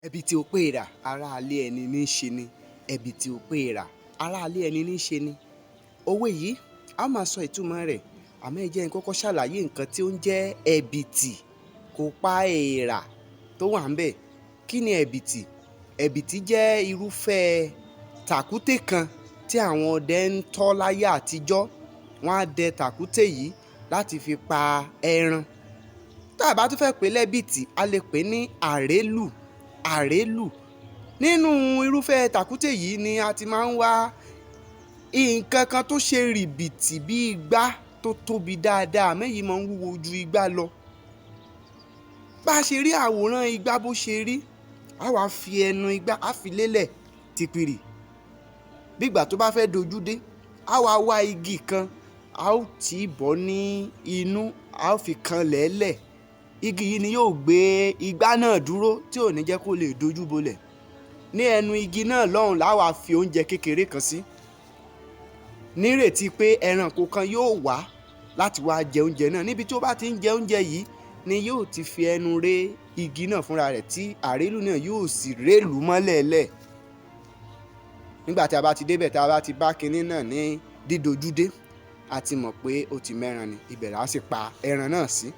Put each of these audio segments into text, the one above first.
Ẹbìtì ò pe èèrà, aráalé ẹni ní í ṣe ni. Ẹbìtì ò pe èèrà, aráalé ẹni ní í ṣe ni. Òwe yìí, a ó máa sọ ìtumọ̀ rẹ̀, àmọ́ ẹ jẹ́ n kọ́kọ́ ṣàlàyé nǹkan tí ó ń jẹ́ ẹ̀bìtì kò pa èèrà tó wà ńbẹ̀. Kí ni ẹ̀bìtì? Ẹ̀bìtì jẹ́ irúfẹ́ tàkúté kan tí àwọn ọdẹ ń tọ́ láyé àtijọ́. Wọ́n á dẹ tàkúté yìí láti fi pa ẹran. Tá a bá tún fẹ́ pè é lẹ́bìtì, a lè pè é ní àrélù, àrélù. Nínú irúfẹ́ tàkúté yìí ni a ti máa ń wá nǹkan kan tó ṣe rìbìtì bí igbá tó tóbi dáadáa, àmọ́ èyí máa ń wúwo ju igbá lọ. Bá a ṣe rí àwòrán igbá bó ṣe rí, á wá fi ẹnu igbá, á fi lélẹ̀ tìpìrì. Bí ìgbà tó bá fẹ́ dojú dé, á wá wá igi kan, a ó tì í bọ̀ ọ́ ní inú, a ó fi kan lẹ̀ẹ́lẹ̀. Igi yìí ni yóò gbé igbá náà dúró tí ò ní jẹ́ kó lè dojú bolẹ̀. Ní ẹnu igi náà lọ́hùn-ún la wá fi oúnjẹ kékeré kan sí, nírètí pé ẹranko kan yóò wá láti wá jẹ oúnjẹ náà. Níbi tí ó bá ti ń jẹ oúnjẹ yìí ni yóò ti fi ẹnu ré igi náà fúnra rẹ̀ tí àrélù náà yóò sì rélùú mọ́lẹ̀ẹ́lẹ̀. Nígbà tí a bá ti débẹ̀, tá a bá ti bá kinní náà ní dídojúdé, a ti mọ̀ pé ó ti mẹ́ran ni, ibẹ̀ là á sì pa ẹran náà sí.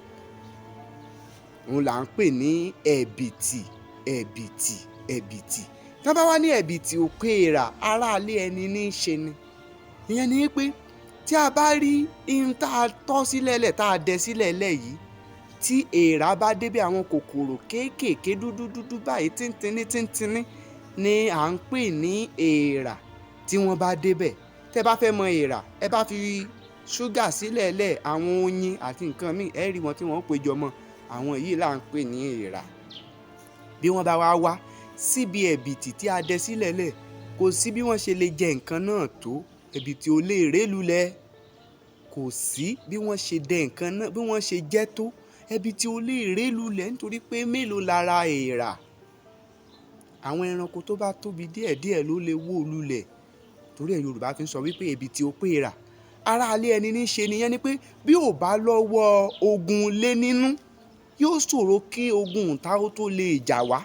Òun là ń pè ní ẹ̀bìtì, ẹ̀bìtì, ẹ̀bìtì. Tán bá wá ní ẹ̀bìtì ò pe èèrà, aráalé ẹni ní í ṣe ni. Ìyẹn ni wí pé tí a bá rí ihun tá a tọ́ sílẹ̀ẹ́lẹ̀, tá a dẹ sílẹ̀ẹ́lẹ̀ yìí, tí èèrà bá débẹ̀, àwọn kòkòrò kéékèèké dúdú dúdú báyìí, tíntínní tíntínní ni à ń pè ní èèrà. Tí wọ́n bá débẹ̀, tẹ́ bá fẹ́ mọ èèrà, ẹ bá fi ṣúgà sílẹ̀ẹ́lẹ̀, àwọn oyin àti nǹkan míì, ẹ́ rí wọn tí wọ́n ó péjọ mọ́. Àwọn yìí là ń pè ní èèrà. Bí wọ́n bá wá wá síbi ẹ̀bìtì tí a dẹ sílẹ̀ẹ́lẹ̀, kò sí bí wọ́n ṣe lè jẹ nǹkan náà tó, ẹ̀bìtì ò lè ré lulẹ̀. Kò sí bí wọ́n ṣe dẹ nǹkan náà, bí wọ́n ṣe jẹ́ tó, ẹ̀bìtì ò lè ré lulẹ̀ nítorí pé mélòó lára èèrà. Àwọn ẹranko tó bá tóbi díẹ̀díẹ̀ ló lè wó lulẹ̀. Torí ẹ̀ Yorùbá fi ń sọ wípé ẹ̀bìtì ò pe èèrà, aráalé ẹni ní í ṣe ni. Ìyẹn ni pé bí ò bá lọ́wọ́ ogun ilé nínú, yóò ṣòro kí ogun ìta ó tó lè jà wá.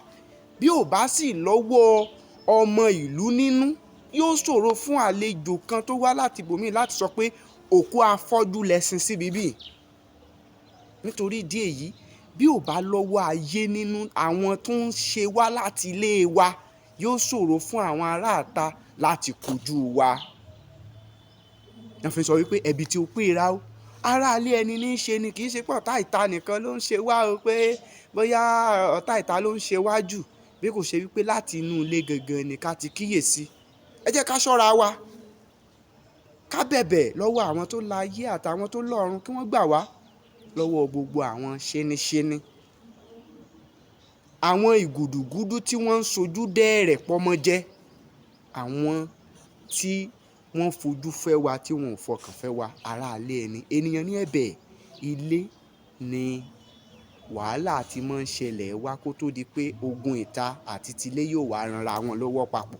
Bí ò bá sì lọ́wọ́ ọmọ ìlú nínú, yóò ṣòro fún àlejò kan tó wá láti ibòmíì láti sọ pé òkú afọ́jú lẹ sin síbi bíi. Nítorí ìdí èyí, bí ò bá lọ́wọ́ ayé nínú, àwọn tó ń ṣe wá láti ilé wa, yóò ṣòro fún àwọn aráàta láti kojú wa. Wọ́n fi sọ wípé ẹ̀bìtì ò pe èèrà o, aráalé ẹni ní í ṣe ni. Kì í ṣe pé ọ̀tá ìta nìkan ló ń ṣe wá o, pé bóyá ọ̀tá ìta ló ń ṣe wá jù, bí kò ṣe wípé láti inú ilé gangan ni ká ti kíyèsí. Ẹ jẹ́ ká ṣọ́ra wa, ká bẹ̀bẹ̀ lọ́wọ́ àwọn tó láyé àtàwọn tó lọ́run kí wọ́n gbà wá lọ́wọ́ gbogbo àwọn ṣeníṣeni, àwọn ìgùdùgúdú tí wọ́n ń sojú dẹ́ẹ̀rẹ̀ pọ́mọjẹ, àwọn tí wọ́n fojú fẹ́ wa tí wọn ò fọkàn fẹ́ wa, aráalé ẹni. Ènìyàn ní ẹ̀bẹ̀, ilé ni wàhálà ti máa ń ṣẹlẹ̀ wá kó tó di pé ogun ìta àti tilé yóò wá ranra wọn lọ́wọ́ papọ̀.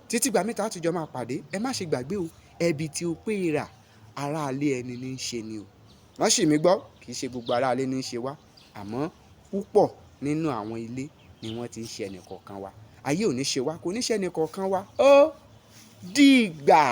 Títí ìgbà míì tá tún jọ máa pàdé, ẹ má ṣe gbàgbé o, ẹ̀bìtì ò pe èèrà, aráalé ẹni ní í ṣe ni o. Má ṣì mí gbọ́, kì í ṣe gbogbo aráalé ní í ṣe wá, àmọ́ púpọ̀ nínú àwọn ilé ni wọ́n ti ń ṣe ẹnì kọ̀ọ̀kan wa. Ayé ò ní ṣe wá, kò ní ṣe ẹnì kọ̀ọ̀kan wa. Ó dìgbà.